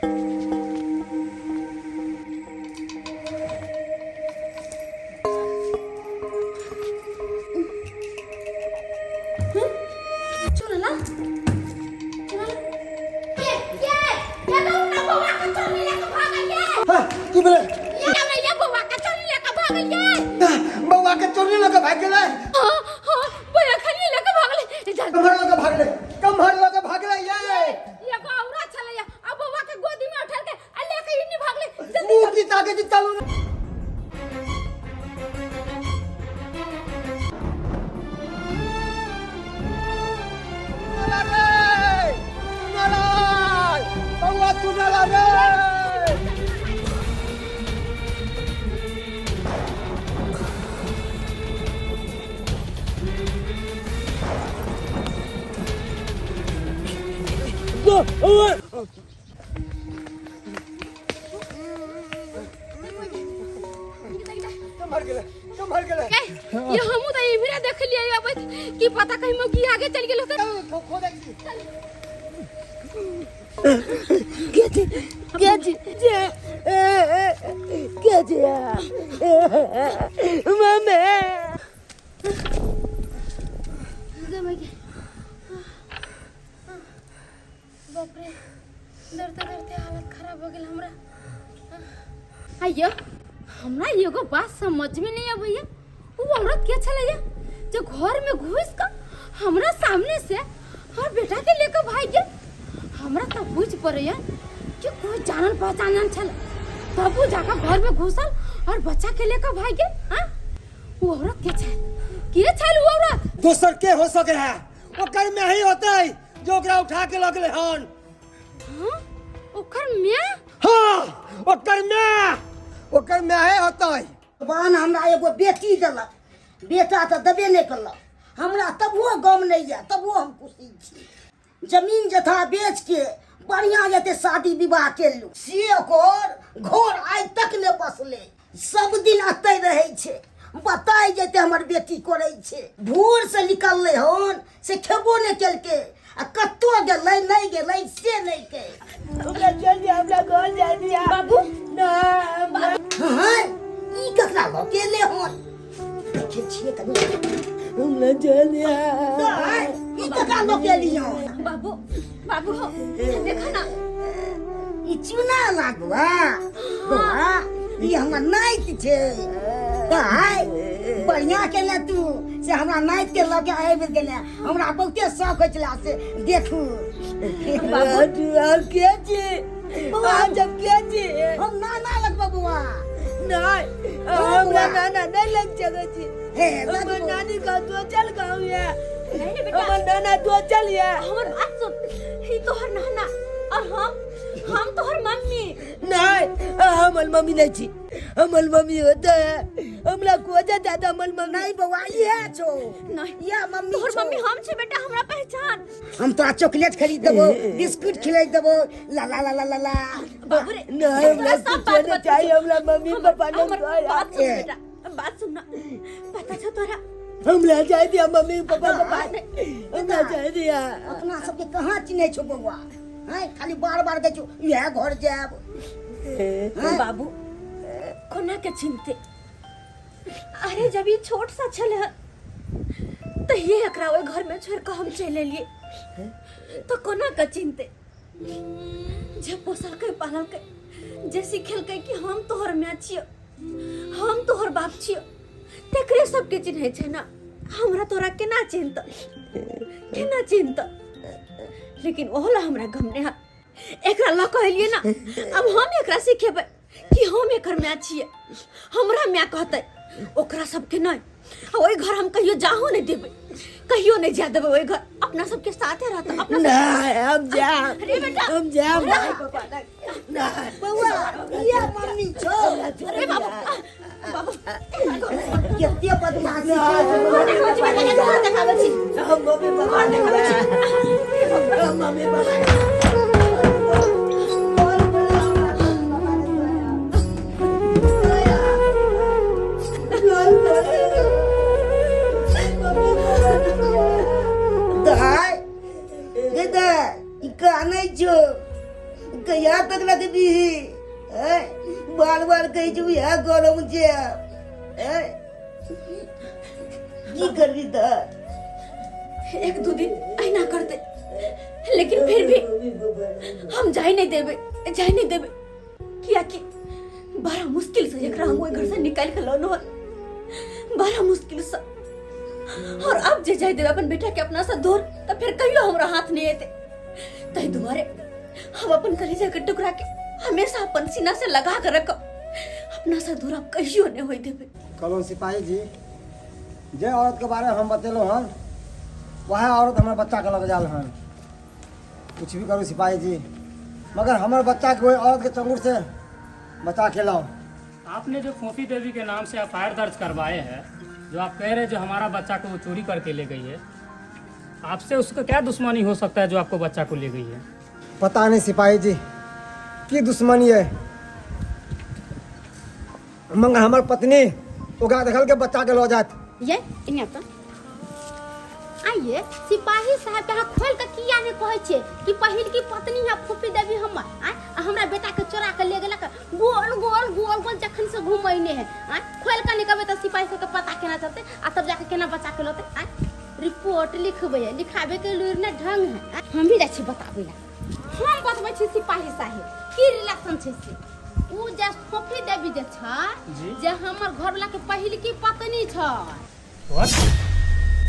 चुन ला चुन ला ये ये ये तो ना बउवा के चोरी लेके भागल ये। हाँ, की भेलै? ये हमरा ये बउवा के चोरी लेके भागल ये। बौआ के चोरी लऽ कऽ भागि गेलै? हाँ हाँ, बउवा खाली लेके भागल। चल। कम्हर लऽ कऽ भागलै? कम्हर लऽ कऽ भागलै ये? एगो औरा छलै आ बउवा के गोदी में उठा के आ लेके इन्नी भागलै। जल्दी। मुँह की ताके छी, चलू ने। बौआ चुनला रे। मर गेलै, मर गेलै। ये हमहूँ तऽ इम्हरे देखलियै अबैत, की पता कहीं मौगी आगे चलि गेल होतै। खोदै छी। के छी, के छी जे, के छी मम्मी? बाप रे, डरते डरते हालत खराब हो गेल हमरा। आइयो हमरा एगो बात समझ में नहीं अबैया, वो औरत के छलैया जो घर में घुस कर हमरा सामने से हर बेटा के लेकर भाग गेल। हमरा तो बुझ पड़ैया कि कोई जानल पहचानल छल, तब वो जाकर घर में घुसल और बच्चा के लेकर भाग गेल। हाँ, वो औरत के छल, के छल वो औरत? दोसर के हो सके है, ओकर में ही होते जो ओकरा उठा के लगले हन। हाँ, ओकर माय? हाँ, ओकर माय, ओकर माय होते। भगवान हमरा एगो बेटी देलक, बेटा तऽ देबे नहि केलक हमरा, तबुओ गम नहि यऽ, तबुओ हम खुशी छी। जमीन जथा बेच के बढ़िया जते शादी विवाह केलहुँ, से ओकर घर आइ तक नहि बसलै, सब दिन एतै रहै छै। बताय जेते हमर बेटी करै छै। भोर से निकललै हन से खेबो नहि केलकै आ कतौ गेलै नहि गेलै से नहि के। हमरा चल जा, हमरा घर जाय दिया। बाबू। ना। हाँ, ई ककरा लऽ के एलै हन? देखै छियै कनि। हमरा चल दिया। दाइ, ई ककरा लऽ के एली हन? बाबू, बाबू हो, देखो ना। ई चूना लागुआ बौआ, ई हमर नाइत छै। भाय, बढ़िया केले तू से हमरा नाइत के लऽ के आबि गेले। हमरा बहुते शौक होइ छलै से देखू। बाबू तू और के छी? बौआ। जब के छी? हम नाना लगबो बौआ। नहीं, हमरा नाना नहीं लग सकै छी। हे। हमर लगबो। नानी का तो चल गाँव है। नहीं नहीं बेटा। हमर नाना तो चल है। हमर बात सुन, ई तोहर नाना और हम तोहर मम्मी। नहीं, हमर मम्मी नहीं छी। हमर मम्मी होता है हमरा खोजा दादा हमर मम्मी। नहीं बौआ, इहे छौ। नहीं। इहे मम्मी तोहर छौ। मम्मी हम छी बेटा, हमरा पहचान। हम तोरा चॉकलेट खरीद देबो, बिस्कुट खिलाई देबो, ला ला ला ला ला ला। बाबू रे। नहीं, हमरा तोरा सब कुछ बात नहीं बता चाहिए, हमरा मम्मी पापा नहीं हमर चाहिए। बात सुन ए। बेटा, बात सुन ना, पता छौ तोरा? हमरा जाय दिया मम्मी पापा के पास, हमरा जाय दिया। अपना सबके कहाँ चिन्है छौ बौआ? हैं, खाली बार बार कहै छौ इएह घर जायब। हैं? बाबू, कोना के चिन्हते? अरे जब ई छोट सा छल हन तहिए एकरा ओहि घर में छोड़ के हम चलि एलियै, तो कोना के चिन्हते? जे पोसलकै पाललकै, जे सिखेलकै कि हम तोहर माय छियौ, हम तोहर बाप छियौ, तेकरे सबके चिन्है छै ना। हमरा तोरा केना चिन्हत, केना चिन्हत? लेकिन ओहो ला हमरा गम नहि है। एकरा लऽ कऽ एलियै ना, अब हम एकरा सिखेबै कि हम एकर माय छियै। हमरा माय कहतै, ओकरा सबके नहि। आ ओहि घर हम कहियो जाहो नहि देबै, कहियो नहि जाय देबै ओहि घर। अपना सबके साथे रहतै अपना सब। नहीं, हम जाम। अरे बेटा। हम जाम पापा। नहीं। बौआ, इएह मम्मी छौ। अरे बाबू, बाबू। कते बदमाशी छै। घर देखाबै छी बेटा के, घर देखाबै छी। हम मम्मी पापा, हम मम्मी पापा। दाइ गे दाइ, ई कानै छौ? कहिया तक तक रखबी बार बार कहै छै उएह घर हम जायब की करबी तऽ एक दू दिन अहिना करते लेकिन फिर भी हम जाय नहीं देबे जाय नहीं देबे कियाकि बड़ा मुश्किल से एकरा हम ओहि घर से निकाल के लौनो हन बड़ा मुश्किल से और अब जे जाय देबे अपन बेटा के अपना से दूर तो फिर कहियो हमरा हाथ नहीं एते ताहि दुआरे हम अपन कलेजा के टुकड़ा के हमेशा अपन सीना से लगा के रखब अपना से दूर अब कहियो नहीं होय देबे कहलहुँ सिपाही जी जे औरत के बारे में हम बतेलहुँ हन वएह औरत हमर बच्चा के लग जाल हन कुछ भी करू सिपाही जी मगर हमर बच्चा के ओहि औरत के चंगुर से बचा के लाओ आपने जो फोफी देवी के नाम से एफ दर्ज करवाए हैं जो आप कह रहे हैं जो हमारा बच्चा को वो चोरी करके ले गई है आपसे उसका क्या दुश्मनी हो सकता है जो आपको बच्चा को ले गई है पता नहीं सिपाही जी की दुश्मनी है मगर हमर पत्नी ओकरा देखल के बच्चा के लऽ जात ये इन्हें तो आइए सिपाही साहब के अहाँ खोल के किया नहीं कहै छियै कि पहिल की पत्नी है फूफी देवी हमर आय आ हमरा बेटा के चोरा के ले गेलक गोल गोल गोल गोल जखन से घुमैने है आय खोल के नहीं कहबै तऽ सिपाही सबके पता केना चलतै आ तब जाके केना बचा के लौतै आय रिपोर्ट लिखबै है लिखाबै के लुरि ने ढंग है आँय? हम भी जाइ छी बताबै ला हम बतबै छी सिपाही साहेब की रिलेशन छै से उ जे फोफी देवी जे छै जी। जे हमर घरवाला के पहिल की पत्नी छै What?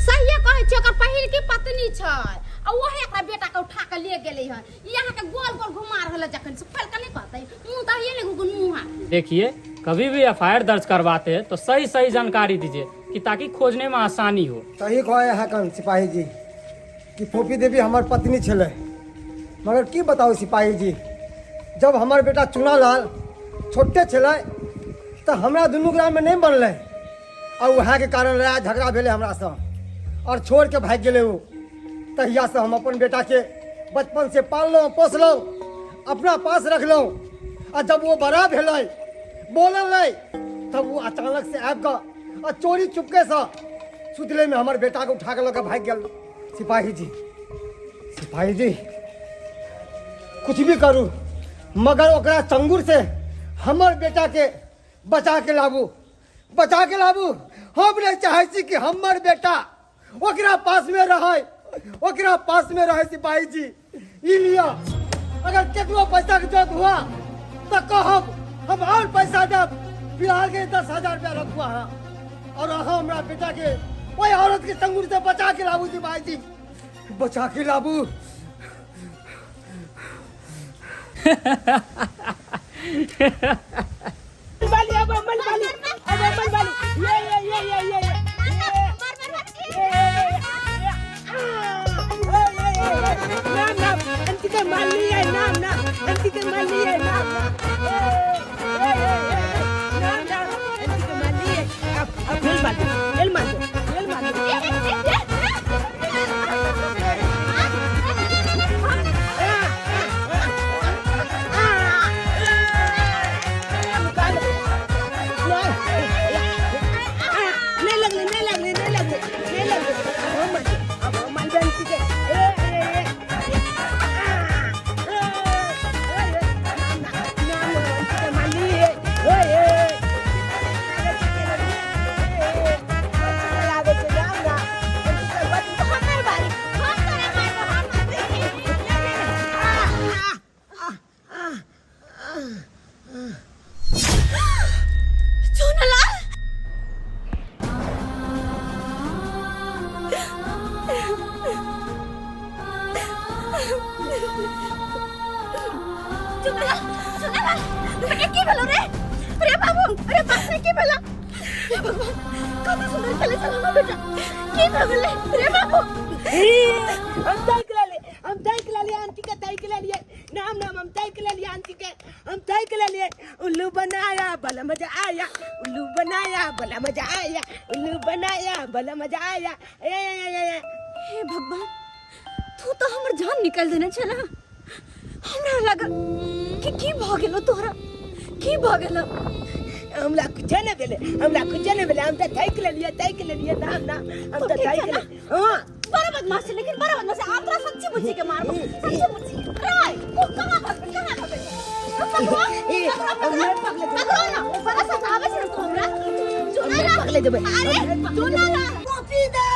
सहिए कहै छी ओकर पहिल की पत्नी छै आ ओहे एकरा बेटा के उठा के ले गेलै हन ई अहाँ के गोल गोल घुमा रहल है जखन से खोल के नहीं कहतै मुंह तऽ ये ने मुंह देखिए कभी भी एफ दर्ज करवाते हैं तो सही सही जानकारी दीजिए कि ताकि खोजने में आसानी हो सही कहै है कन सिपाही जी कि फोफी देवी हमर पत्नी छलै मगर की बताउ सिपाही जी जब हमर बेटा चुनालाल छोटे छलै तऽ हमरा दुनू ग्राममे नहि बनलै आ उएहके कारण लड़ाइ झगड़ा भेलै हमरासँ आओर छोड़ि कऽ भागि गेलै ओ तहियासँ हम अपन बेटाके बचपनसँ पाललहुँ पोसलहुँ अपना पास रखलहुँ आ जब ओ बड़ा भेलै बोलल नहि तब ओ अचानक से आबि कऽ आ चोरी चुपकेसँ सुतलेमे हमर बेटाके उठा कऽ लऽ कऽ भागि गेल सिपाही जी सिपाही जी कुछ भी करू मगर ओकरा चंगुर से हमर बेटाके बचा के लाबू बचा के लाबू हम नहीं चाहे छी कि हमर बेटा ओकरा पास में रहे ओकरा पास में रहे सिपाही जी ई लिया अगर केकरो पैसा के जरूरत हुआ तो कहब हम और पैसा देब फिलहाल के 10,000 रुपया रखुआ है और अहाँ हमरा बेटा के ओहि औरत के चंगुर से बचा के लाबू सिपाही जी बचा के लाबू बाली अब अमन बाली अब अमन बाली ये ये ये ये ये ये नाम नाम अंकिता मान लिया नाम नाम अंकिता मान लिया नाम नाम नाम अंकिता मान लिया अब अब खेल मार दो खेल मार दो खेल मार दो नहीं लगले नहीं लगले नहीं लगले नहीं लगले अब हम मर अब हम मर बन के ए ए ए चुनलाल चुनलाल चुनलाल बेटा की भेलो रे अरे बाबू अरे बाप रे की भेला हे भगवान कते सुंदर खेले छल हमर बेटा की भऽ गेलै रे बाबू हम ताकि लेलियै हम ताकि लेलियै आंटी के ताकि लेलियै नाम नाम हम ताकि लेलियै आंटी के हम ताकि लेलियै उल्लू बनाया बड़ा मजा आया उल्लू बनाया बड़ा मजा आया उल्लू बनाया बड़ा मजा आया ए ए ए ए हे भगवान तू तो हमर जान निकाल देने छला हमरा लागल कि की भऽ गेलो तोहरा की भऽ गेलो हमरा कुछ नहि भेलै हमरा कुछ नहि भेलै हम तऽ थाकि लेलियै थाकि लेलियै नाम नाम हम तऽ थाकि लेलियै हाँ बड़ा बदमाश है लेकिन बड़ा बदमाश है आप तोरा सच्ची मुच्ची के मारबो सच्ची मुच्ची के रे ओ कहाँ भगबे कहाँ भगबे पकड़ो ए, पकड़ो हम पकड़े जेबै। पकड़ो ना बड़ा सतावे छै तू हमरा चुना ला पकड़े जेबै। अरे चुना ला टोपी दे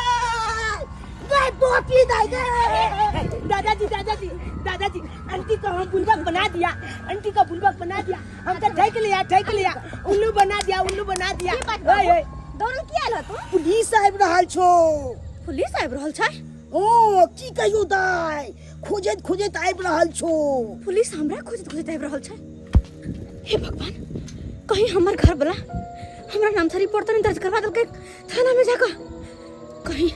गए टोपी दे गए दादाजी दादाजी दादाजी आंटी को हम बुलबक बना दिया आंटी को बुलबक बना दिया हमको ठेक लिया ठेक लिया उल्लू बना दिया उल्लू बना दिया की बात ओए ओए दौड़ल किया आयल तू पुलिस आबि रहल छौ पुलिस आबि रहल छै ओ की कहियो दाइ खोजैत खोजैत आबि रहल छौ पुलिस हमरा खोजैत खोजैत आबि रहल छै हे भगवान कहीं हमर घर वाला हमरा नाम से रिपोर्ट तऽ नहीं दर्ज करवा देलकै थाना में जाकर कहीं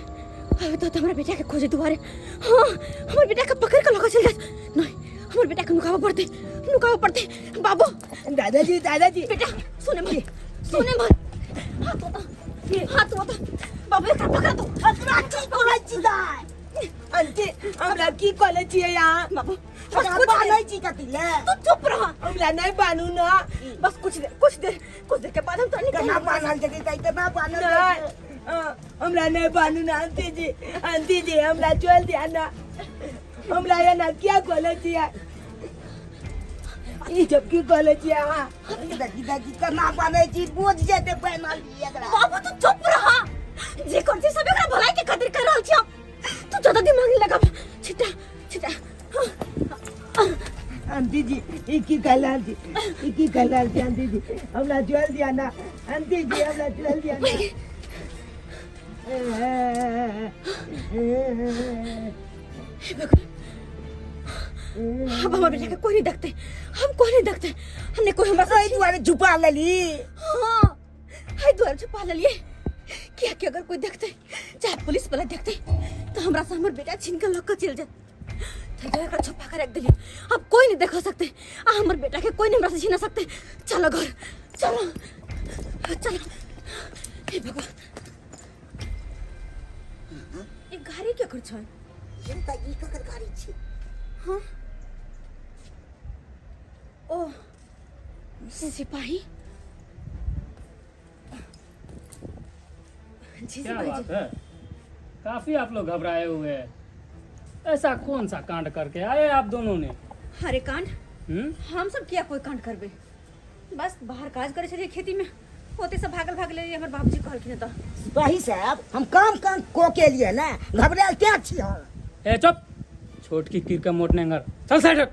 आबे तो हमरा बेटा के खोजे दुआरे हाँ हमर बेटा के पकड़ के लऽ के चलि जायत नहीं हमर बेटा के नुकाबऽ पड़तै नुकाबऽ पड़तै बाबू दादाजी दादाजी बेटा सुने मत सुने मत हाथ होता हाथ होता बाबू एकरा पकड़ दो एकरा की करै छी दाइ आंटी हमरा की कॉलेज छियै यहाँ बाबू बस एकरा कुछ बान्है देर छी कथी ले तू चुप रह हमरा नहीं बानू ना बस कुछ देर कुछ देर कुछ देर के बाद हम तो निकल केना बान्हल जेतै दाइ केना बान्हल जेतै नहीं हमरा नहीं बानू ना आंटी जी आंटी जी हमरा छोड़ दिया ना हमरा ये ना क्या कॉलेज छियै ई जब की कॉलेज छियै अहाँ देखी देखी केना बान्है छी बोझ जेतै बान्हल एकरा बाबू तू चुप रह जे कर छी सब एकरा भलाई के खातिर कर रहल छी हम तू ज्यादा दिमाग नहीं लगा छिटा छिटा आंटी जी ई की कहला जी ई की कहला जी आंटी जी हमरा छोड़ दिया ना आंटी जी हमरा छोड़ दिया ना हे भगवान अब हमर बेटा के कोई नहीं देखते हम कोई नहीं देखते हमने कोई हमरा एहि दुआरे झुपा लेली हाँ हाय द्वार छुपा लेलिए किया कि अगर कोई देखते चाहे पुलिस वाला देखते तो हमरा से हमर बेटा छीन के लग के चल जाए तो एकरा छुपा के रख दिलिए अब कोई नहीं देख सकते आ हमर बेटा के कोई नहीं हमरा से छीन सकते चलो घर चलो चलो हे भगवान ई गाड़ी के कर छै ये तऽ ई ककर गाड़ी छी हाँ ओ सिपाही जी क्या सिपाही बात जी है काफी आप लोग घबराए हुए हैं ऐसा कौन सा कांड करके आए आप दोनों ने अरे कांड हम्म हम सब किया कोई कांड करबे बस बाहर काज करे छलियै खेती में ओते से भागल भागल एलियै हमर बाबूजी कहलखिन तऽ सिपाही साहब हम काम काम को के लिए ने घबरायल क्या छी हम ए चुप छोट की कीर का मोट नेंगर चल साइड हट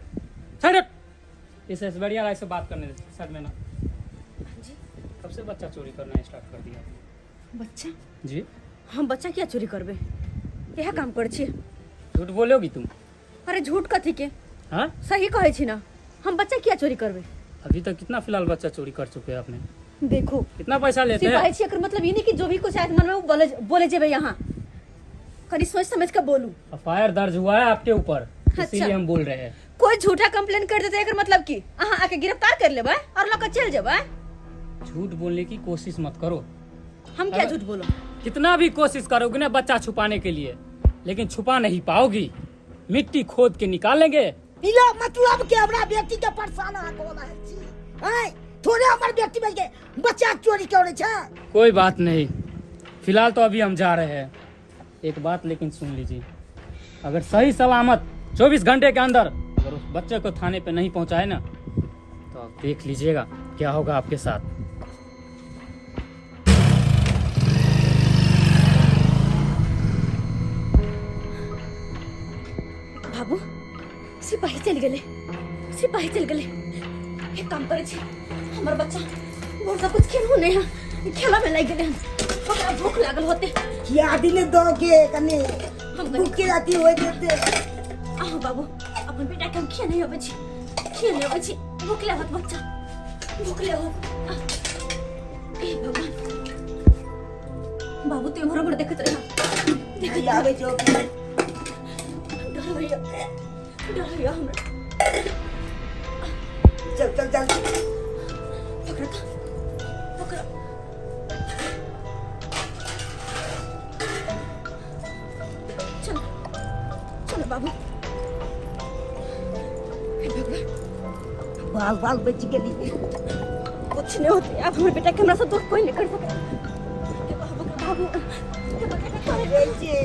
साइड हट इस ऐश्वर्या राय से बात करने दे सर में ना जी कब से बच्चा चोरी करना स्टार्ट कर दिया आपने? बच्चा जी हम बच्चा किया चोरी करबे इएह काम करै छियै झूठ बोलोगी तुम अरे झूठ कथी के हाँ सही कहै छी ना हम बच्चा किया चोरी करबे अभी तक कितना फिलहाल बच्चा चोरी कर चुके हैं आपने देखो कितना पैसा लेते सिपाही हैं छी एकर मतलब ई नहीं कि जो भी कुछ आयत मन में वो बोले बोले जेबे यहाँ कनी सोच समझ के बोलू एफ I R दर्ज हुआ है आपके ऊपर अच्छा। इसीलिए हम बोल रहे हैं कोई झूठा कंप्लेन कर देते एकर मतलब की अहाँ आके गिरफ्तार कर लेबै और लऽ के चलि जेबै झूठ बोलने की कोशिश मत करो हम क्या झूठ बोलो कितना भी कोशिश करोगे ना बच्चा छुपाने के लिए लेकिन छुपा नहीं पाओगी मिट्टी खोद के निकालेंगे बिना मतलब के हमरा बेटी के परेशान अहाँ कऽ रहल छी आँय थोड़े हमर बेटी बन के बच्चा चोरी करै छै कोई बात नहीं फिलहाल तो अभी हम जा रहे हैं एक बात लेकिन सुन लीजिए अगर सही सलामत 24 घंटे के अंदर अगर उस बच्चे को थाने पे नहीं पहुंचाए ना तो आप देख लीजिएगा क्या होगा आपके साथ बाबू सिपाही चलि गेलै सिपाही चलि गेलै एक काम करै छी हमर बच्चा भोर से कुछ खेलहु नहि है खेलऽ में लागि गेलै हन ओकरा भूख लागल होते किया दिने दऽ के कने हम कनि भूख के अथी होइ जेतै अहाँ बाबू अपन बेटा के हम खिया नहि अबै छी खिया नहि अबै छी भूखले होत बच्चा भूखले होत हे भगवान बाबू तू इम्हर उम्हर देखैत रह देखैत आबै छौ डर होइया डर होइया हमरा चल चल चल पकड़ तो पकड़ चलो चलो बाबू हे भगवान बाल बाल बच गेली कुछ नहीं होते अब हमर बेटा के हमरा से दूर कोई नहीं कर सके हे बाबू के बाबू के बेटा के करे रहै छै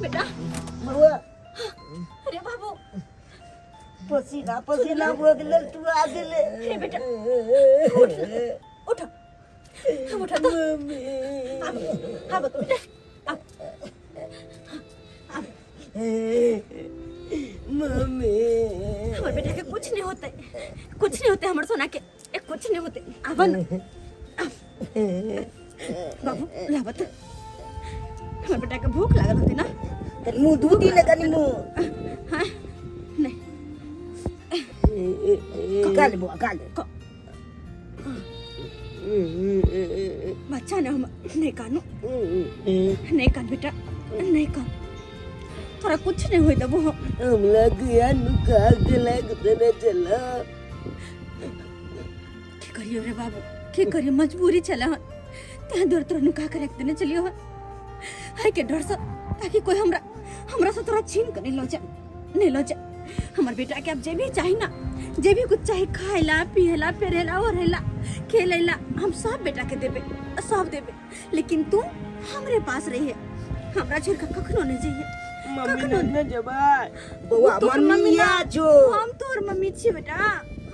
बेटा बौआ अरे बाबू पसीना पसीना भऽ गेलै टुआ गेलै हे बेटा उठ उठ उठ तो आब आब बेटा आब आब मम्मी हमर बेटा के कुछ नहीं होते कुछ नहीं होते हमर सोना के ए कुछ नहीं होते आब न आब। बाबू लाबत हमर बेटा के भूख लागल होते ना कनि मुँह धू दी ने कनि मुँह हाँ नहीं खा ले बौआ खा ले बच्चा ने हम नहीं कानू नहीं कान बेटा नहीं कान तोरा कुछ नहीं होई देबो हम हमरा किया नुका के लाग देने चला की करियो रे बाबू की करियो मजबूरी छले हन तें डर तोरा नुका के रख देने चलियो हन है के डर से ताकि कोई हमरा हमरा से तोरा छीन के नहीं लो जाए नहीं लो जाए हमर बेटा के अब जे भी चाही ना जे भी कुछ चाही खाएला पिएला पेरेला ओढ़ेला खेलेला हम सब बेटा के देबे सब देबे लेकिन तू हमरे पास रहिए हमरा छोड़ के कखनो नहीं जइहे मम्मी कखनो ने जबाय बौआ तोहर मम्मी मम्मी ना जो हम तोहर मम्मी छी बेटा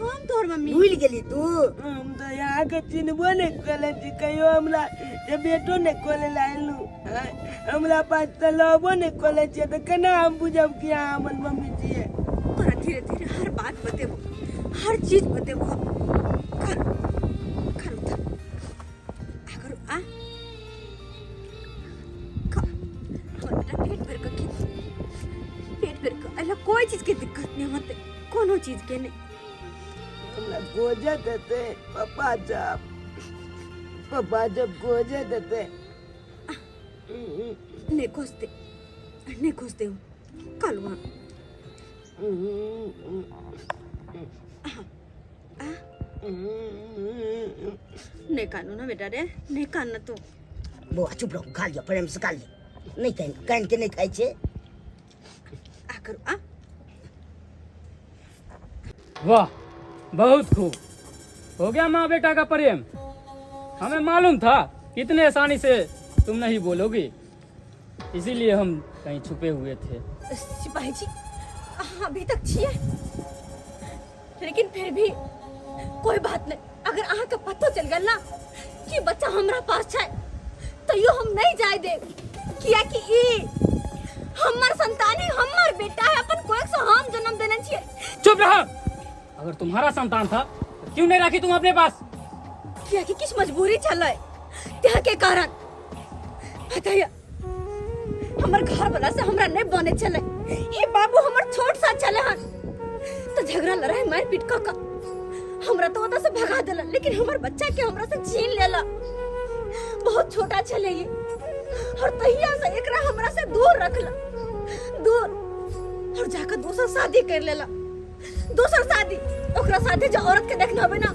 हम तोहर मम्मी भूल गेली तू हम तऽ अहाँके चिन्हबो नहि कयले छी कहियो हमरा जे बेटो नहि खोले लए एलहुँ आँय, हमरा पास तऽ लबो नहि खोले छियै तऽ केना हम बुझब कि अहाँ हमर मम्मी छियै तोरा धीरे धीरे हर बात बतेबो हर चीज बतेबो हम खा खा लो आ करू आ खा हमर बेटा पेट भर के खेत पेट भर के अला कोई चीज के दिक्कत नहीं होते कोनो चीज के नहीं हमरा गोजत हेतै पप्पा जब पप्पा जब गोजत हेतै नहीं खोजते नहीं खोजते हो कल वहाँ नहीं कानू ना बेटा रे नहीं कान ना तू बौआ चुप रहू खा लिअ प्रेम से खा लिअ नहि कान कान के नहि खाइ छै आ करू आ वाह बहुत खूब हो गया माँ बेटा का प्रेम हमें मालूम था कितने आसानी से तुम नहीं बोलोगी इसीलिए हम कहीं छुपे हुए थे सिपाही जी अहाँ अभी तक छियै लेकिन फिर भी कोई बात नहीं अगर अहाँ के पतो चल गेल ना कि बच्चा हमरा पास छै तैयो हम नहीं जाय देब कियाकि ई हमर संतान ही हमर बेटा है अपन कोख से हम जन्म देने छियै चुप रहो अगर तुम्हारा संतान था तो क्यों नहीं रखी तुम अपने पास कियाकि किछु मजबूरी छलै त्यहाँ के कारण बताइए हमर घर वाला से हमरा नहीं बने छलै हे बाबू हमर छोट सा छलै हन तो झगड़ा लड़ाई मार पीट क क हमरा तो ओतऽ से भगा देला लेकिन हमर बच्चा के हमरा से छीन लेला बहुत छोटा छलै ये और तहिया से एकरा हमरा से दूर रखला दूर और जाकर दोसर शादी कर लेला दोसर शादी ओकरा साथे जो औरत के देखना होबे ना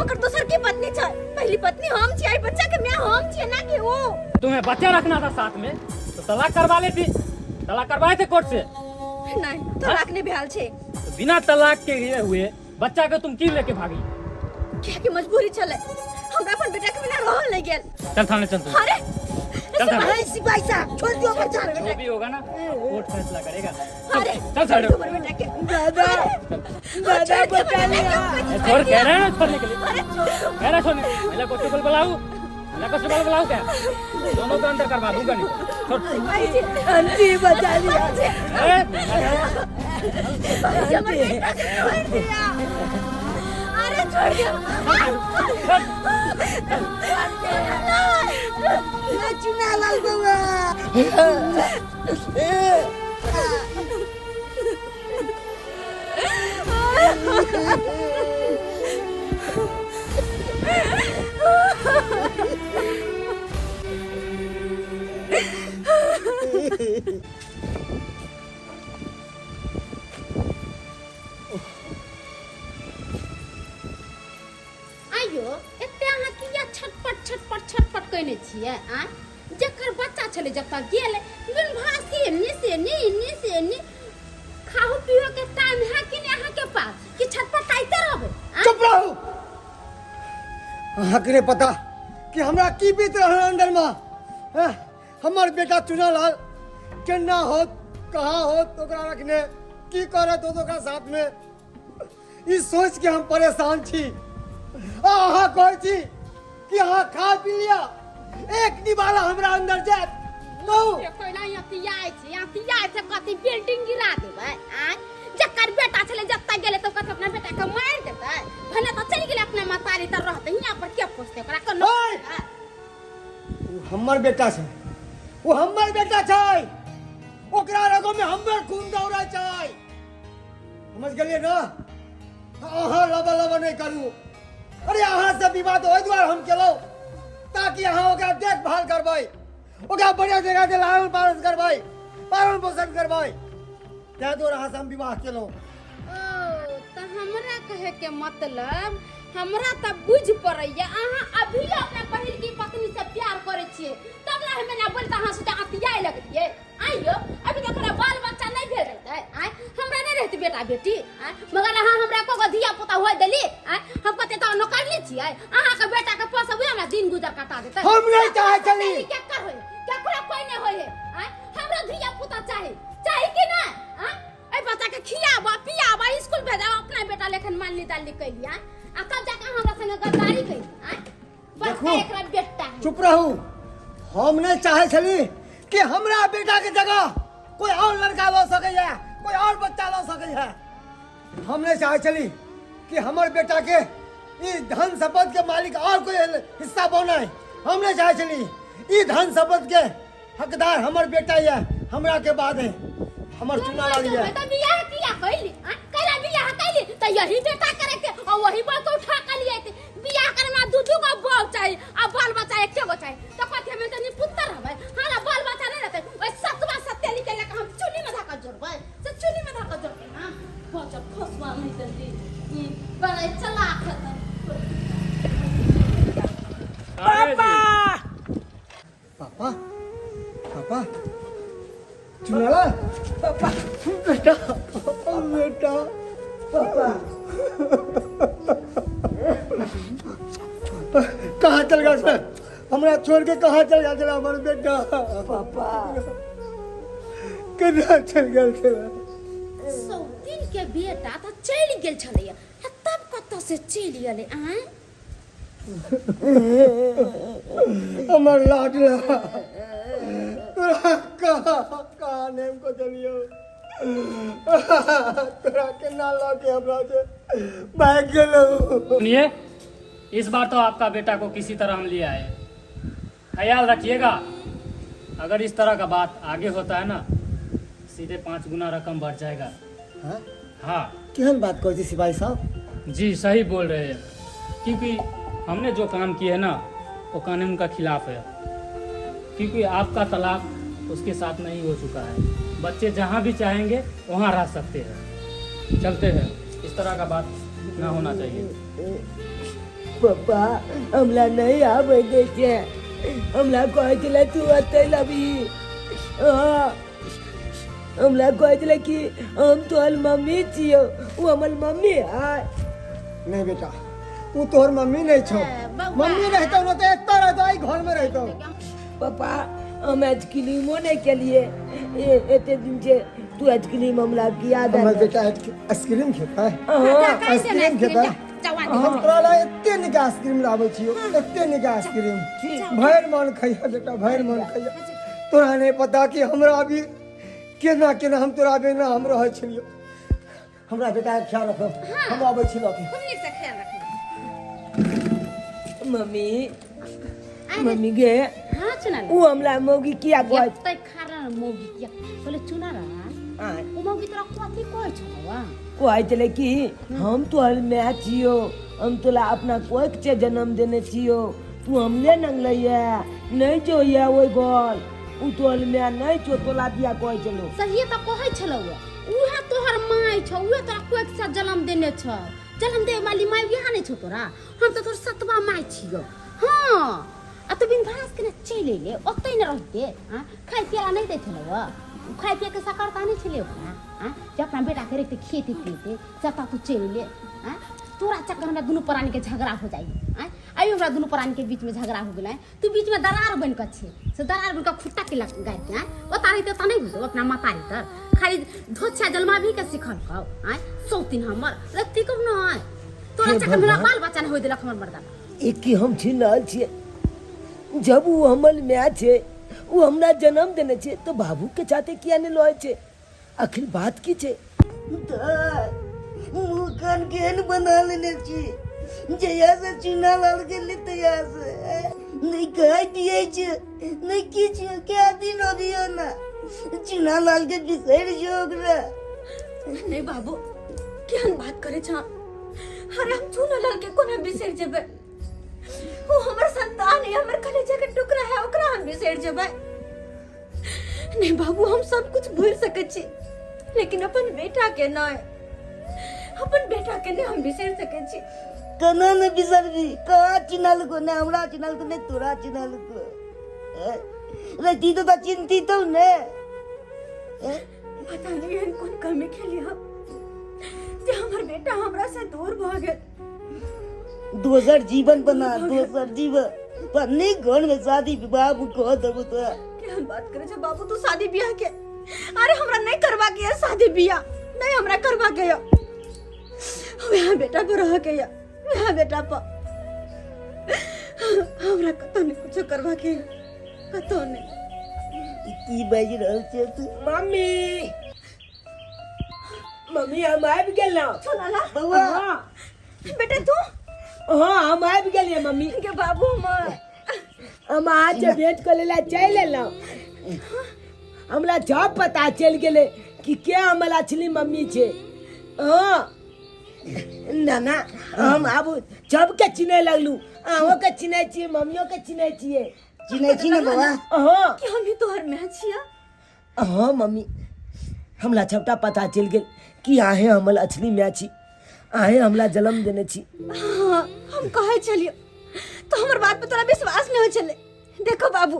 ओकर दोसर की पत्नी छै पहली पत्नी हम छियै बच्चा के माय हम छियै ना कि ओ तुम्हें बच्चा रखना था साथ में तो तलाक करवा लेती तलाक करवाए थे कोर्ट से नहीं तलाक नहीं भेल छै तो बिना तलाक के लिए हुए बच्चा के तुम क्यों लेके भागी किया कि मजबूरी छलै हमरा अपन बेटा के बिना रहल नहीं गेल चल थाने चल तू अरे चल थाने अरे सिपाही साहब छोड़ दियो बच्चा के जो भी होगा ना कोर्ट फैसला करेगा अरे चल साइड हो। हमर बेटा के दादा दादा बचा लिया छोड़ कह रहे हैं ना छोड़ने के लिए अरे छोड़ कह रहा छोड़ने महिला कांस्टेबल बुलाऊं महिला कांस्टेबल बुलाऊं क्या दोनों को अंदर करवा दूंगा नहीं छोड़ भाई जी आंटी बचा लिया अरे, भाई जी, हमर बेटा के छोड़ दिया अरे छोड़ दिया चुना लाल बउआ आइयो एते अहाँ किया छटपट छटपट छटपट कयने छियै आँय जकर बच्चा छलै जतऽ गेल बिन भासी एन्नी से एन्नी एन्नी से एन्नी खाहू पीहो के टाइम है कि नहीं अहाँ के पास कि छटपटाइते रहबै आँय? चुप रहू अहाँके नहि पता कि हमरा की बीत रहल अंदर में हैं? हमर बेटा चुनालाल केना होत कहाँ होत ओकरा रखने की करत होत ओकरा साथ में ई सोच के हम परेशान छी। आ अहाँ कहै छी कि अहाँ खा पी लिअ, एक निवाला हमरा अंदर जायत? कहू। कोइला अतियाइ छै, अतियाइ छै, कथी बिल्डिंग गिरा देबै? आँय, जकर बेटा छलै जतऽ गेलै तऽ कथी अपना बेटा के मारि देतै? भने तऽ चलि गेलै अपना महतारी तऽ रहतै, हियाँ पर के पोसतै ओकरा? कोनो ओए! ओ हमर बेटा छै, ओ हमर बेटा छै, ओकरा रगो में हमर खून दौड़ै छै, समझ गेलियै ने? अहाँ लबा लबा नहि करू। अरे अहाँ से विवाह तऽ ओहि दुआरे हम केलहुँ ताकि अहाँ ओकरा देखभाल करबै, ओकरा बढ़िआँ जगह से लालन पालन करबै, पालन पोषण करबै, ताहि दुआरे अहाँ से हम विवाह केलहुँ। ओ तऽ हमरा कहे के मतलब हमरा तऽ बुझ पड़ैया अहाँ अभी अपना पहिल की पत्नी से प्यार करै छियै, तब ने हमे ना बोलता अहाँ से अतियाए लगलियै। आइयो अभी तक हमरा बाल बच्चा नहीं भेल रहते, आय हमरा नहीं रहते बेटा बेटी, आय मगर अहाँ हमरा को धिया पुता होय देली, आय हम कते तो नौकरनी छियै, अहाँ के बेटा के पोसबै हमरा दिन गुजर कटा देतै। हम नहीं चाहे छली। केकर होय, केकरो कोई नहीं होय है, आय हमरा धिया पुता चाही, चाही कि ना? आय एहि बच्चा के खियाबा पियाबा स्कूल भेजाबा, अपना बेटा लेखन मानली दाली कैली, आय आ तब जाके अहाँ हमरा संगे गद्दारी कैली, आय देखू। एकरा बेटा है। चुप रहू। हम नहीं चाहे छली कि हमरा बेटा के जगह कोई और लड़का लऽ सकैया, कोई और बच्चा लऽ सकैया। हम नहीं चाहे छली कि हमर बेटा के ई धन संपत्ति के मालिक और कोई हिस्सा बनाए। हम नहीं चाहे छली ई धन संपत्ति के हकदार हमर बेटा ये हमरा के बाद है हमर चुना वाली है। त बियाह किया कैली? आ कैला बियाह कैली त यही बेटा करे के और वही बात उठा के लिए थे। बियाह करे में दू दू गो बहू चाहिए आ बाल बच्चा एक गो चाहिए, त कथि में त नि पुत्र हबै, हमरा बाल बच्चा नहीं रहते। ओइ सतवा सतेली के लेके हम चुल्ही में धक्का जोड़बै, से चुल्ही में धक्का जोड़बै ना बच्चा फसवा नहीं तंती ई बड़ा चलाक है। पापा पापा, पापा, चुनाला पापा, बेटा, बेटा, पापा कहाँ चल गया सर? हमरा छोड़ के कहाँ चल गया चला हमारे बेटा? पापा कहाँ चल गया चला? सौतीन के बेटा तो चलि गेल छलैया, तब कतऽ से चलि गेलै? आँय हमर लाडला, तोरा कहाँ कहाँ नेम को चलियो, तोरा केना लऽ के हमरा से भागि गेलौ। सुनिए, इस बार तो आपका बेटा को किसी तरह हम ले आए, ख्याल रखिएगा। अगर इस तरह का बात आगे होता है ना, सीधे 5 गुना रकम बढ़ जाएगा। हाँ? हाँ। केहन बात कहै छी सिपाही साहब? जी सही बोल रहे हैं, क्योंकि हमने जो काम किया है ना वो कानून का खिलाफ है, क्योंकि आपका तलाक उसके साथ नहीं हो चुका है। बच्चे जहाँ भी चाहेंगे वहाँ रह सकते हैं। चलते हैं, इस तरह का बात ना होना चाहिए। पप्पा हमरा नहीं आबै दै छै, हमरा कहै छलै तू एतै लबी। हाँ, हमरा कहै छलै कि हम तोहर मम्मी छियौ, ओ हमर मम्मी है। नहीं बेटा, उ तोहर मम्मी नहीं छौ। बौआ। मम्मी रहतौ न तऽ एतऽ रहतौ, एहि घर में रहतौ। पप्पा हम आइसक्रीमो नहीं केलिए एते दिन से, तू आइसक्रीम हमरा किया हमर देलक? बेटा आइसक्रीम खेतै? हाँ। आइसक्रीम खेतै? हम तोरा ला एते नीक आइसक्रीम लाबै छियौ, एते नीक आइसक्रीम, भरि मन खइह बेटा, भरि मन खइह। तोरा नहीं पता कि हमरा अभी केना केना हम तोरा बिना हम रहै छलियौ। हमरा बेटा के ख्याल रखब, हम आबै छी लऽ के। खूब नीक से ख्याल रखब। मम्मी, मम्मी गे। हाँ चुना। उ हमरा मौगी किया कहै? एते खारा मौगी किया बोले चुना रहा? आँय। ओ मौगी तोरा कथी कहै छलौ? कहै छलै कि हम तोहर माय छियौ, हम तोला अपना कोख से जन्म देने छियौ, तू हमले नंगलैया नहीं जो ये ओहि घर, उ तोहर माय नहीं छौ, तोला दिया कहै छलौ। सहिए तऽ कहै छलौ, उहे तोहर माय छौ, उहे तोरा कोख से जन्म देने छौ, जन्म दे वाली माय उहे नहीं छौ तोरा, हम तऽ तोर सतवा माय छियौ। हाँ आ तू बिन भास के चलि अयले, ओतै ने रहिते। हाँ खाय पियला नहीं दै छलौ, खाय पिए के सकरता नहीं छलै ओकरा। हाँ जे अपना बेटा के रहिते खेते पीते, जतऽ तू चलि अयले। हाँ तोरा चक्कर हमरा दुनू प्राणी के झगड़ा हो जाइ आँय अभी हमरा दुनू प्राणी के बीच में झगड़ा हो गेलै तू बीच में दरार बन के छे से दरार बन के खुट्टा के लग गाय के आँय ओता रहिते तऽ नहि बुझौ अपना मातारी तर खाली धोछा जलमा भी के सिखल कौ आँय सौतिन हमर रत्ती कब न आँय तोरा हे चक्कर में हमरा भगवान। बाल बच्चा नहि होय देलक हमर मर्दा एक की हम छीन रहल छियै जब ओ हमर माय छै ओ हमरा जन्म देने छै तऽ बाबू के चाहते किया नहि लय छै आखिर बात की छै मुँह कान केहन बना लेने छी जहियासँ चूना लाल गेलै तहियासँ नहि खाइ पियै छै नहि किछु कए दिन अबियौ ने चूना लालके बिसरि जो ओकरा नहीं बाबू केहन बात करे छा अरे हम चूना लाल के कोना बिसरि जेबै वो हमर संतान है हमर कलेजा के टुकड़ा है ओकरा हम बिसरि जेबै नहीं बाबू हम सब कुछ भूल सकै छी लेकिन अपन बेटा के नहीं अपन बेटा के नहीं हम बिसरि सकै छी केना ने बिसरबी कहाँ चिन्हलको ने हमरा चिन्हलको ने तोरा चिन्हलको रति तो चिन्ती तो ने पता नहीं एहन कोन कमी खेली हम जे हमर बेटा हमरा से दूर भऽ गेल दोसर जीवन बना दोसर जीवन पर नहीं घर में शादी विवाह कह देबो तो केहन बात करे छे बाबू तू शादी बियाह के अरे हमरा नहीं करवा के है शादी बियाह नहीं हमरा करवा के है वह बेटा पर रह के है वह बेटा पर हमरा कतौ नहीं कुछो करवा के है कतौ नहीं ई की बाजि रहल छै तू मम्मी मम्मी हम आबि गेलहुँ छोला बौआ हाँ बेटा तू हाँ हम आबि गेलियै मम्मी के बाबू हमर हम अहाँसँ भेंट करै लए चलि एलहुँ हमरा जब पता चलि गेलै कि के हमर असली मम्मी छै हाँ ना ना हम आब सबके चिन्है लगलहुँ अहूँके चिन्है छियै मम्मियोके चिन्है छियै चिन्है छी ने बौआ हाँ कि हम ही तोहर माय छिया हाँ मम्मी हमरा सबटा पता चलि गेल कि अहें हमर असली माय छी अहें हमरा जन्म देने छी हाँ हम कहै छलियो तो हमर बात पे तोरा विश्वास नहीं हो छले देखो बाबू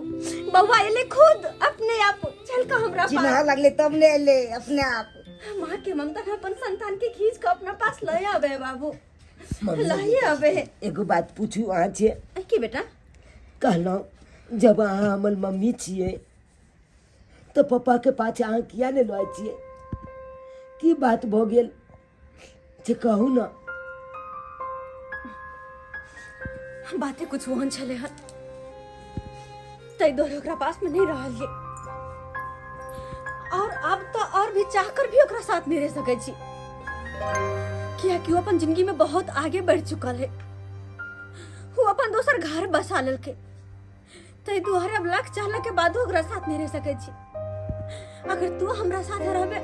बउआ एले खुद अपने आप चल के हमरा चिन्ह पास लगले तब ने एले अपने आप माँ के ममता के अपन संतान के खींच के अपना पास लय आवे बाबू मम्मी लय आवे एगो बात पूछू अहाँ से की बेटा कहलहुँ जब अहाँ हमर मम्मी छियै तऽ पप्पाके पाछे अहाँ किया नहि लऽ छियै की बात भऽ गेल से कहू ने बाते कुछ ओहन छलै हन ताहि दुआरे ओकरा पास में नहीं रहलियै और अब तो और भी चाह कर भी ओकरा साथ नहीं रह सकै छी कियाकि वो अपन जिंदगी में बहुत आगे बढ़ चुकल है वो अपन दोसर घर बसा लेलकै ताहि दुआरे अब लाख चाहला के बादो ओकरा साथ नहीं रह सकै छी अगर तू हमरा साथे रहबे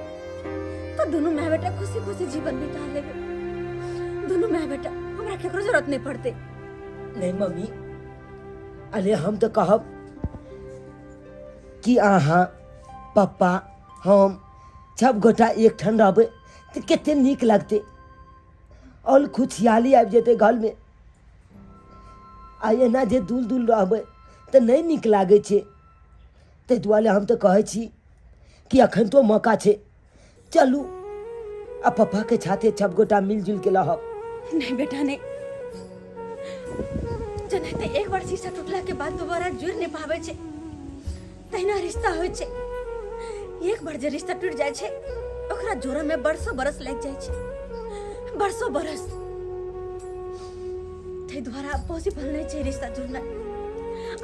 तो दुनू माय बेटा खुशी खुशी जीवन बिता लेबे दुनू माय बेटा हमरा केकरो जरूरत नहीं पड़ते नहीं मम्मी अरे हम तऽ कहब कि अहाँ पप्पा हम सब गोटा एकठाम रहबै तऽ कते नीक लगतै आओर खुशहाली आबि जेतै घरमे आ एना जे दूर दूर रहबै तऽ नहि नीक लागै छै ताहि दुआरे हम तऽ कहै छी कि एखन तो मौका छै चलू आ पप्पाके छाते सब गोटा मिलजुल के रहब नहीं बेटा नहीं जेनाहिते एक बार शीशा टूटला के बाद दोबारा जुड़ नहीं पाबै छै तहिना रिश्ता होइ छै एक बार जे रिश्ता टूटि जाइ छै ओकरा जोड़ऽ में बरसों बरस लागि जाइ छै बरसों बरस ताहि दुआरे आब पॉसिबल नहि छै रिश्ता जुड़नाइ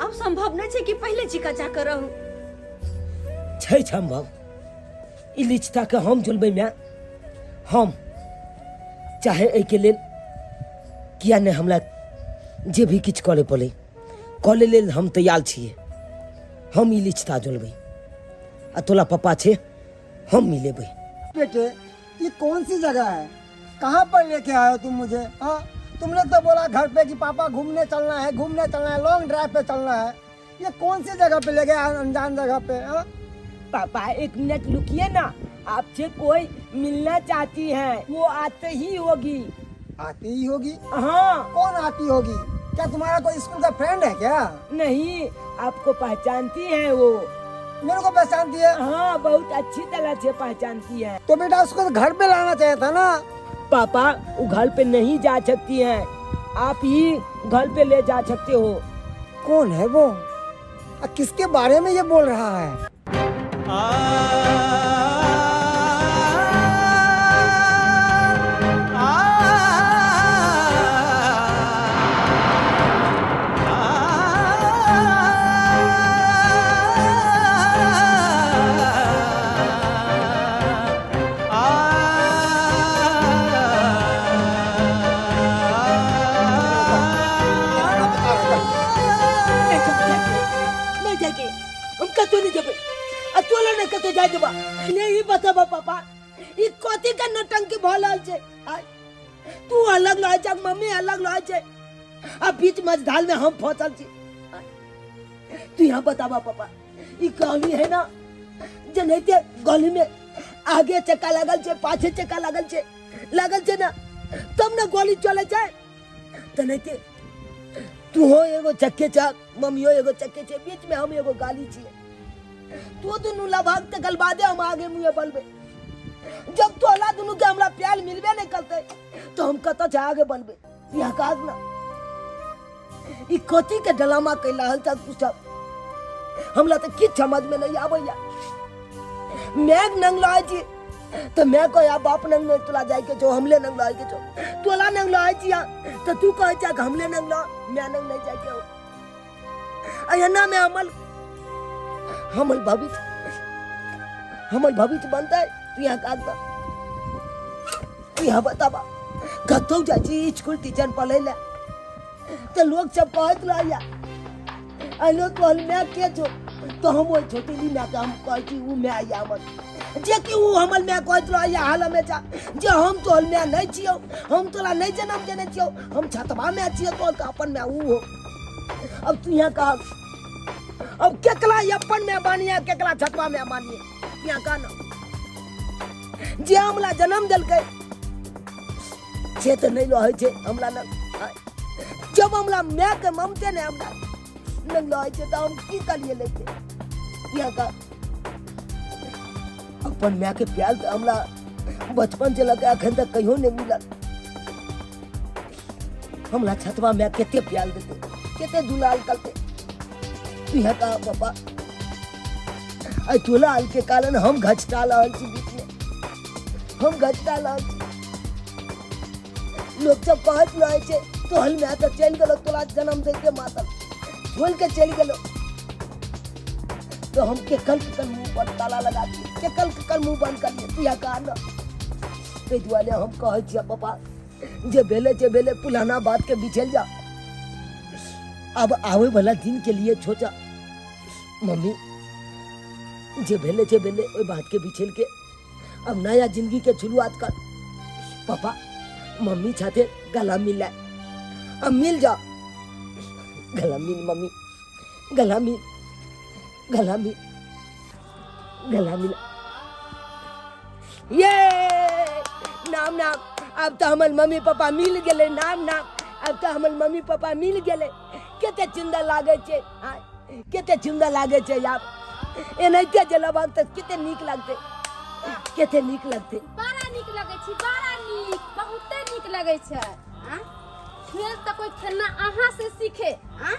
आब सम्भव नहि छै कि पहिले चिका जाकर रहू छै सम्भव ई लिचताके हम जुलबै माय हम चाहे एहिके लेल किया नहि हमरा जे भी किछु करय पड़ै कऽ लेल हम तैयार छियै हम ई लिचता जुलबै आ तोला पप्पा छै हम मिलेबै बेटे ये कौन सी जगह है कहाँ पर लेके आए हो तुम मुझे हाँ तुमने तो बोला घर पे कि पापा घूमने चलना है घूमने चलना है लॉन्ग ड्राइव पे चलना है ये कौन सी जगह पे ले गए अनजान जगह पे हाँ पापा एक मिनट रुकिए ना आपसे कोई मिलना चाहती है वो आते ही होगी आती ही होगी हाँ कौन आती होगी क्या तुम्हारा कोई स्कूल का फ्रेंड है क्या नहीं आपको पहचानती है वो मेरे को पहचानती है हाँ बहुत अच्छी तरह से पहचानती है तो बेटा उसको तो घर पे लाना चाहिए था ना पापा वो घर पे नहीं जा सकती हैं, आप ही घर पे ले जा सकते हो। कौन है वो, किसके बारे में ये बोल रहा है? नहीं जाके, हम कतो नहीं जेबै, आ तोला नहीं कतो जाय देबा। नहीं ई बताबा पापा, ई कथी के नौटंकी भऽ रहल छै? आय, तू अलग रहै छै, मम्मी अलग रहै छै, आ बीच मझधार में हम फंसल छी। आय, तू यहाँ बताबा पापा, ई गली है ना, जेनाहिते गली में आगे चक्का लागल छै, पाछे चक्का लागल छै, लागल छै ना, तब ने गोली चलै छै। तेनाहिते तूहो एगो चक्के छ, मम्मियो एगो चक्के छै, बीच में हम एगो गाली छियै। तू दुनू लभाग तकर बादे हम आगे मुँहे बढ़बै। जब तोला दुनू के हमरा प्यार मिलबे नहीं करते तो हम कतऽ से आगे बढ़बै? यहाँ काज ना ई कथी के ड्रामा कैल रहल छ तू सब, हमरा तऽ किछु समझ में नहीं आबैया। मैघ नंग लहै छी तऽ मैं कहै बाप नंग नहीं तोला जाय के छौ, हमले नंग लहै के छौ। तोला नंग लहै छी तऽ तू कहै छ कि हमले नंग लह, मैं नंग नहीं जाय के हौ। एना में हमल हमल भविष्य, हमल भविष्य बनतै? तू यहाँ काज दऽ, तू यहाँ बताबा। कतौ जाइ छी स्कूल टीचर पढ़ै लए तऽ लोक सब कहैत रहैया, अलो तोहर माय के छौ? तऽ हम ओहि छोटेली मायके हम कहै छी ओ माय यऽ हमर, जेकि ओ हमर माय कहैत रहैया हाल हमेशा जे हम तोहर माय नहि छियौ, हम तोरा नहि जन्म देने छियौ, हम छतवा माय छियौ, तोहर तऽ अपन माय ओ हो। अब तू यहाँ कह, अब केकरा अपन माय मानिए, केकरा छतवा माय मानिए? यहाँ कह ना, जे हमरा जन्म देलकै से तऽ नहि रहै छै हमरा लग। जब हमरा मायके ममते नहि हमरा लग रहै छै तऽ हम की करिए लेके? यहाँ कह, अपन मायके प्यार तऽ हमरा बचपन से लऽ के अखन तक कहियो नहि मिलल। हमरा छतवा माय कते प्यार देते, कते दुलाल करते। इहे कहा पापा, एहि दुलाल के कारण हम घचटा रहल छी, बीच में हम घचटा रहल छी। लोक सब कहैत रहै छै तोहर माय तऽ चलि गेलो, तोरा जन्म दैते मातल छोड़ि के चलि गेलो। तो हम केकल केकल मुंह पर ताला लगा दिए, केकल केकल मुंह बंद कर लिए? तू कहा ना। ताहि दुआरे हम कहै छियै पापा, जे भेलै जे भेलै, पुराना बात के बिछल जा, अब आवे वाला दिन के लिए सोचा। मम्मी, जे भेलै जे भेलै, ओहि बात के बिछल के अब नया जिंदगी के शुरुआत कर। पापा मम्मी छाते गला मिल, अब मिल जा, गला मिल मम्मी, गला मिल, गला मिल, गला मिल। ये नाम नाम, अब तो हमर मम्मी पापा मिल गेलै। नाम नाम, अब तो हमर मम्मी पापा मिल गेलै। कते सुन्दर लागै छै, कते सुन्दर लागै छै। आब एनाहिते जे लेबक तऽ कते नीक लगतै, कते नीक लगतै। बड़ा नीक लगै छै, बड़ा नीक, बहुते नीक लगै छै। आँ, खेल तऽ कोई खेलना अहाँ से सीखे। आँ,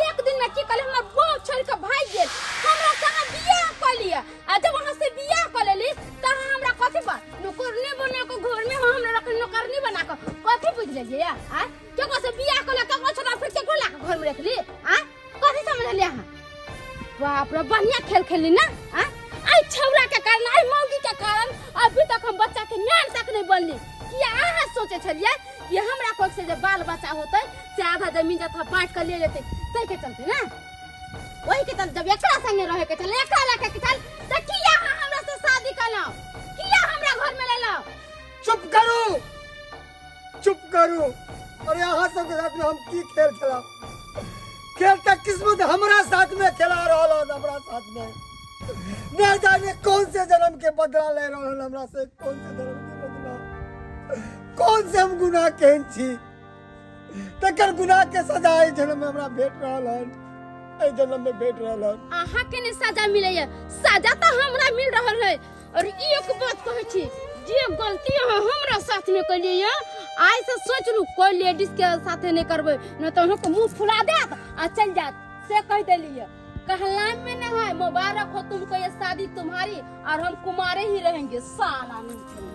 एक दिन में की कहले, हमर बाप छोड़ के भाग गेल, हमरा से अहाँ बियाह कऽ लिअ, आ जब अहाँ से बियाह कऽ लेली तऽ अहाँ हमरा कथी पर नौकरनी बना के घर में हमरा रख, नौकरनी बना के कथी बुझ लेलियै? आँ, केकरो से बियाह कऽ ले, केकरो छोड़ा फिर केकरो ला के घर में रख ली? आँ, कथी समझलियै अहाँ? बाप रे, बढ़िया खेल खेलली ना। आँ, आई छौड़ा के कारण, आई मौगी के कारण अभी तक हम बच्चा के म्यान तक नहीं बनली। किया अहाँ सोचे छलियै कि हमरा कोख से जे बाल बच्चा होतै से आधा जमीन जथा बांट के ले लेतै, ताहि के चलते ना, वही के चलते जब एकरा संगे रहे के चल, एकरा लके के चल, त किया अहाँ हमरा से शादी कलौ? किया हमरा घर में लेलौ? चुप करू, चुप करू। अरे अहाँ सबके साथ में हम की खेल खेला? खेल तक किस्मत हमरा साथ में खेला रहल हन, हमरा साथ में न जाने कौन से जन्म के बदला ले रहल हन हमरा से, कौन से जन्म के बदला, कौन से हम गुनाह केहन छी तकर गुनाह के सजा एहि जन्म में हमरा भेट रहल हन, एहि जन्म में भेट रहल हन। अहाँ के ने सजा मिलैया, सजा तो हमरा मिल रहल है। और ई एक बात कहै छी, जे गलती अहाँ हमरा साथ में कैलियै ये आइ से सोच लू कोई लेडीज के साथे नहीं करबै न तऽ अहाँके मुंह फुला देत आ चल जात से कह देलियै कहलाम में न है मुबारक हो तुमको ये शादी तुम्हारी और हम कुमारे ही रहेंगे साला नहीं छोड़ेंगे।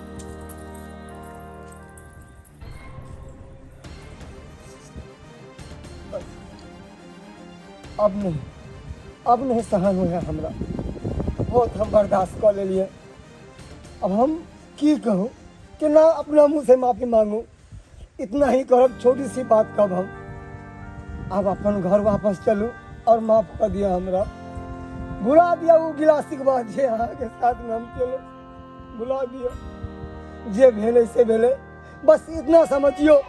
अब नहीं, अब नहीं सहन हुए है हमरा। बहुत हम बर्दाश्त कर लेलिए। अब हम की कहूँ कि ना अपना मुंह से माफी मांगू, इतना ही करब, छोटी सी बात कब हम अब अपन घर वापस चलू और माफ कर दिया हमरा। भुला दिया वो गिलासी के बात जे अहाँ के साथ में हम चलो, भुला दिया जे भेलै से भेलै। बस इतना समझियो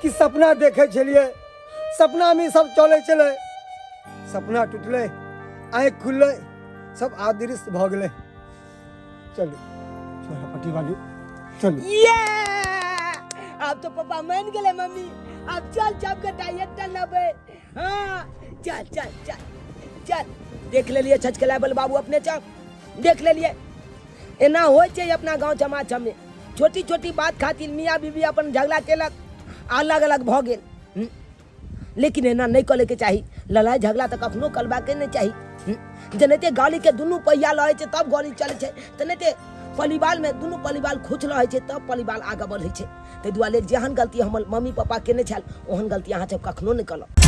कि सपना देखे छलिए, सपना में सब चले छलै, सपना टूटलै, आँखि खुललै, सब अदृश्य भऽ गेलै। चलू छोरा पट्टी वाली चलू। ये अब तो पापा मान गेले मम्मी, अब चल चल के डाइट लेबै। हाँ चल चल चल चल। देख लेलिए छचकला बल बाबू अपने चल देख लेलिए। एना होइ छै अपना गाँव समाज सबमे, छोटी छोटी बात खातिर मियाँ बीबी अपन झगड़ा केलक, अलग अलग भऽ गेल। लेकिन एना नहि करैके चाही, लड़ाइ झगड़ा तऽ कखनो करबाके नहि चाही। जेनाहिते गाड़ीके दुनू पहिया रहै छै तब गाड़ी चलै छै, तेनाहिते परिवारमे दुनू परिवार खुश रहै छै तब परिवार आगाँ बढ़ै छै। ताहि दुआरे जेहन गलती हमर मम्मी पापा केने छल ओहन गलती अहाँ सब कखनो नहि करब।